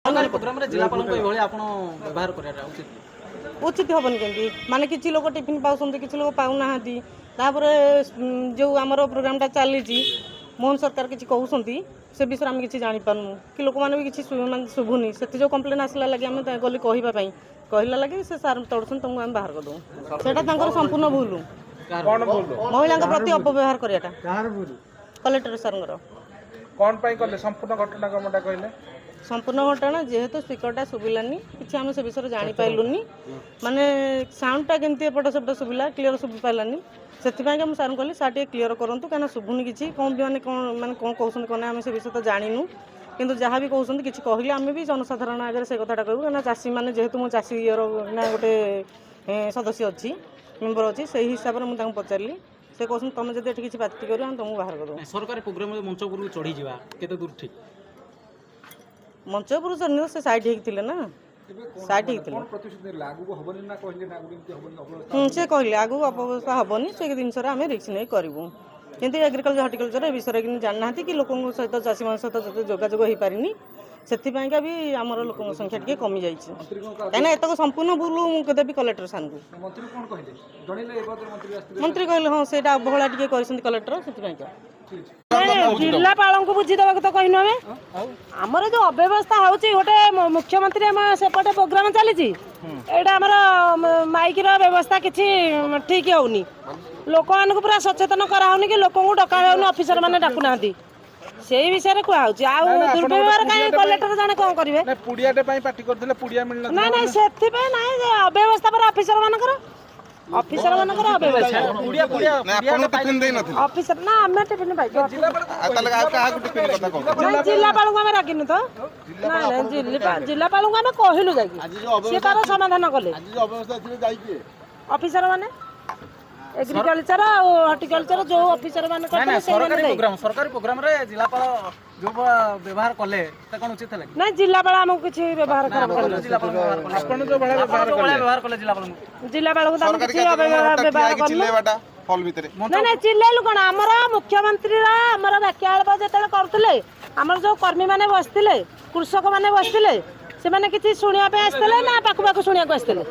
ସରକାରୀ ପ୍ରୋଗ୍ରାମରେ ଜିଲ୍ଲାପାଳଙ୍କୁ ଏଭଳି ଆପଣ ବ୍ୟବହାର କରିବାଟା ଉଚିତ? ଉଚିତ ହେବନି କେମିତି? ମାନେ କିଛି ଲୋକ ଟିଫିନ୍ ପାଉଛନ୍ତି, କିଛି ଲୋକ ପାଉନାହାନ୍ତି। ତାପରେ ଯେଉଁ ଆମର ପ୍ରୋଗ୍ରାମଟା ଚାଲିଛି, ମୋହନ ସରକାର କିଛି କହୁଛନ୍ତି, ସେ ବିଷୟରେ ଆମେ କିଛି ଜାଣିପାରୁନୁ କି ଲୋକମାନେ ବି କିଛି ମାନେ ଶୁଭୁନି। ସେଥି ଯେଉଁ କମ୍ପ୍ଲେନ୍ ଆସିଲା ଲାଗି ଆମେ ଗଲି କହିବା ପାଇଁ। କହିଲା ଲାଗି ସେ ସାର୍ ତଡ଼ୁଛନ୍ତି, ତମକୁ ଆମେ ବାହାର କରିଦେବୁ। ସେଇଟା ତାଙ୍କର ସମ୍ପୂର୍ଣ୍ଣ ଭୁଲ। କଣ ଭୁଲ? ମହିଳାଙ୍କ ପ୍ରତି ଅପବ୍ୟବହାର କରିବାଟା କଲେକ୍ଟର ସାର୍ଙ୍କର। କଣ ପାଇଁ କଲେ? ସମ୍ପୂର୍ଣ୍ଣ ଘଟଣାକ୍ରମଟା କହିଲେ। ସମ୍ପୂର୍ଣ୍ଣ ଘଟଣା, ଯେହେତୁ ସ୍ପିକରଟା ଶୁଭିଲାନି କିଛି, ଆମେ ସେ ବିଷୟରେ ଜାଣିପାରିଲୁନି। ମାନେ ସାଉଣ୍ଡଟା କେମିତି ଏପଟ ସେପଟ ଶୁଭିଲା, କ୍ଲିଅର ଶୁଭି ପାରିଲାନି। ସେଥିପାଇଁକା ମୁଁ ସାର୍ଙ୍କୁ କହିଲି, ସାର୍, ଟିକେ କ୍ଲିଅର କରନ୍ତୁ, କାହିଁକିନା ଶୁଭୁନି କିଛି। କ'ଣ ବି ମାନେ କ'ଣ ମାନେ କ'ଣ କହୁଛନ୍ତି କ'ଣ ନାହିଁ, ଆମେ ସେ ବିଷୟରେ ତ ଜାଣିନୁ। କିନ୍ତୁ ଯାହା ବି କହୁଛନ୍ତି, କିଛି କହିଲେ ଆମେ ବି ଜନସାଧାରଣ ଆଗରେ ସେ କଥାଟା କହିବୁ। କାହିଁକିନା ଚାଷୀମାନେ, ଯେହେତୁ ମୁଁ ଚାଷୀ ଇଏର ନା ଗୋଟେ ସଦସ୍ୟ ଅଛି, ମେମ୍ବର ଅଛି, ସେଇ ହିସାବରେ ମୁଁ ତାଙ୍କୁ ପଚାରିଲି। ସେ କହୁଛନ୍ତି, ତୁମେ ଯଦି ଏଠି କିଛି ପାଟି କରିବ, ଆମେ ତୁମକୁ ବାହାର କରିଦେବୁ। ନାଇଁ, ସରକାରୀ ପ୍ରୋଗ୍ରାମରେ ମଞ୍ଚ ଉପରକୁ ଚଢ଼ିଯିବା କେତେ ଦୂର ଠିକ? ମଞ୍ଚ ଉପରୁ ଚଢ଼ିନି, ସେ ସାଇଡ୍ ହେଇକି ଥିଲେ ନା, ସାଇଡ୍ ହେଇକି ଥିଲେ। ପ୍ରତିଶ୍ରୁତି ଦେଲେ ଆଗକୁ ହବନି ନା କହିଲେ ନା ଆଗକୁ ଏମିତି ହବନି ଅବ୍ୟବସ୍ଥା? ହୁଁ, ସେ କହିଲେ ଆଗକୁ ଅପବ୍ୟବସ୍ଥା ହେବନି, ସେ ଜିନିଷରେ ଆମେ ରିସ୍କ ନେଇ କରିବୁ। କିନ୍ତୁ ଏଗ୍ରିକଲଚର, ହର୍ଟିକଲଚର ଏ ବିଷୟରେ କିନ୍ତୁ ଜାଣିନାହାନ୍ତି କି ଲୋକଙ୍କ ସହିତ, ଚାଷୀମାନଙ୍କ ସହିତ ଯେତେ ଯୋଗାଯୋଗ ହେଇପାରିନି। ସେଥିପାଇଁକା ବି ଆମର ଲୋକଙ୍କ ସଂଖ୍ୟା ଟିକେ କମିଯାଇଛି। କାହିଁକିନା ଏତକ ସମ୍ପୂର୍ଣ୍ଣ ଭୁଲ ମୁଁ ଦେବି କଲେକ୍ଟର ସାର୍ଙ୍କୁ। ମନ୍ତ୍ରୀ କଣ କହିଲେ, ଜଣେଇଲେ ଏ ବାବଦରେ? ମନ୍ତ୍ରୀ ଆସିଥିଲେ? ମନ୍ତ୍ରୀ କହିଲେ, ହଁ, ସେଇଟା ଅବହେଳା ଟିକେ କରିଛନ୍ତି କଲେକ୍ଟର, ସେଥିପାଇଁକା। ଜିଲ୍ଲାପାଳଙ୍କୁ ବୁଝିଦେବାକୁ ତ କହିନୁ ଆମେ। ଆମର ଯୋଉ ଅବ୍ୟବସ୍ଥା ହଉଛି, ଗୋଟେ ମୁଖ୍ୟମନ୍ତ୍ରୀ ଆମ ସେପଟେ ପ୍ରୋଗ୍ରାମ ଚାଲିଛି, ଏଇଟା ଆମର ମାଇକିର ବ୍ୟବସ୍ଥା କିଛି ଠିକ ହଉନି। ଲୋକମାନଙ୍କୁ ପୁରା ସଚେତନ କରାହଉନି କି ଲୋକଙ୍କୁ ଡକା ଯାଉନି, ଅଫିସର ମାନେ ଡାକୁନାହାନ୍ତି। ସେଇ ବିଷୟରେ କୁହାହଉଛି। ଆଉ ଦୁର୍ବ୍ୟବହାର କାହିଁ, କଲେକ୍ଟର ଜଣେ କଣ କରିବେ? ନାଇଁ, ପୁଡିଆଟେ ପାଇଁ ପାଟି କରିଥିଲେ, ପୁଡିଆ ମିଳିନଥିଲା। ନାଇଁ ନାଇଁ, ସେଥିପାଇଁ ନାଇଁ ଯେ, ଅବ୍ୟବସ୍ଥା ପରେ ଅଫିସର ମାନଙ୍କର ଅବ୍ୟବସ୍ଥା। ପୁଡ଼ିଆ ପୁଡ଼ିଆ। ନାଇଁ, ଆପଣଙ୍କୁ ଟିଫିନ ଦେଇନଥିଲେ? ଅଫିସର ନା, ଆମେ ଟିଫିନ ପାଇଛୁ। ଆଉ ତାହେଲେ ଆଉ କାହାକୁ ଟିଫିନ କଥା କହୁଛନ୍ତି? ନାଇଁ, ଜିଲ୍ଲାପାଳଙ୍କୁ ଆମେ ରାଗିନୁ ତ। ନାଇଁ ନାଇଁ, ଜିଲ୍ଲାପାଳଙ୍କୁ ଆମେ କହିଲୁ ଯାଇକି, ସିଏ ତାର ସମାଧାନ କଲେ। ଅଫିସର ମାନେ, ଏଗ୍ରିକଲଚର ଆଉ ହର୍ଟିକଲଚର ଯୋଉ ଅଫିସର ମାନେ ନାଇଁ କରିଥିଲେ ନାଇଁ, ସେଇମାନେ ସରକାରୀ ଦାୟୀ। ପ୍ରୋଗ୍ରାମ, ସରକାରୀ ପ୍ରୋଗ୍ରାମରେ ଜିଲ୍ଲାପାଳ ଯୋଉ ବ୍ୟବହାର କଲେ, ତା କଣ ଉଚିତ ଥିଲା କି? ନାଇଁ, ଜିଲ୍ଲାପାଳ ଆମକୁ କିଛି ବ୍ୟବହାର ଖରାପ କଲେ ଜିଲ୍ଲାପାଳଙ୍କୁ ବ୍ୟବହାର କଲେ, ଆପଣ ଯୋଉ ଭଳିଆ ଆପଣ ବ୍ୟବହାର ଯୋଉ ଭଳିଆ କଲେ। ବ୍ୟବହାର କଲେ ଜିଲ୍ଲାପାଳଙ୍କୁ। ଜିଲ୍ଲାପାଳଙ୍କୁ ତ ଆମେ ସରକାରୀ କିଛି କାର୍ଯ୍ୟକ୍ରମରେ ଅବ୍ୟବହାର ହଠାତ୍ ଠିଆ ବ୍ୟବହାର ହେଇକି କରିନୁ। ଚିଲେଇବାଟା ହଲ୍ ଭିତରେ। ନାଇଁ ନାଇଁ, ଚିଲେଇଲୁ କଣ? ଆମର ମୁଖ୍ୟମନ୍ତ୍ରୀର ଆମର ବାକ୍ୟାଳାପ ଯେତେବେଳେ କରୁଥିଲେ, ଆମର ଯୋଉ କର୍ମୀ ମାନେ ବସିଥିଲେ, କୃଷକ ମାନେ ବସିଥିଲେ, ସେମାନେ କିଛି ଶୁଣିବା ପାଇଁ ଆସିଥିଲେ ନା ପାଖକୁ ପାଖକୁ ଶୁଣିବାକୁ ଆସିଥିଲେ?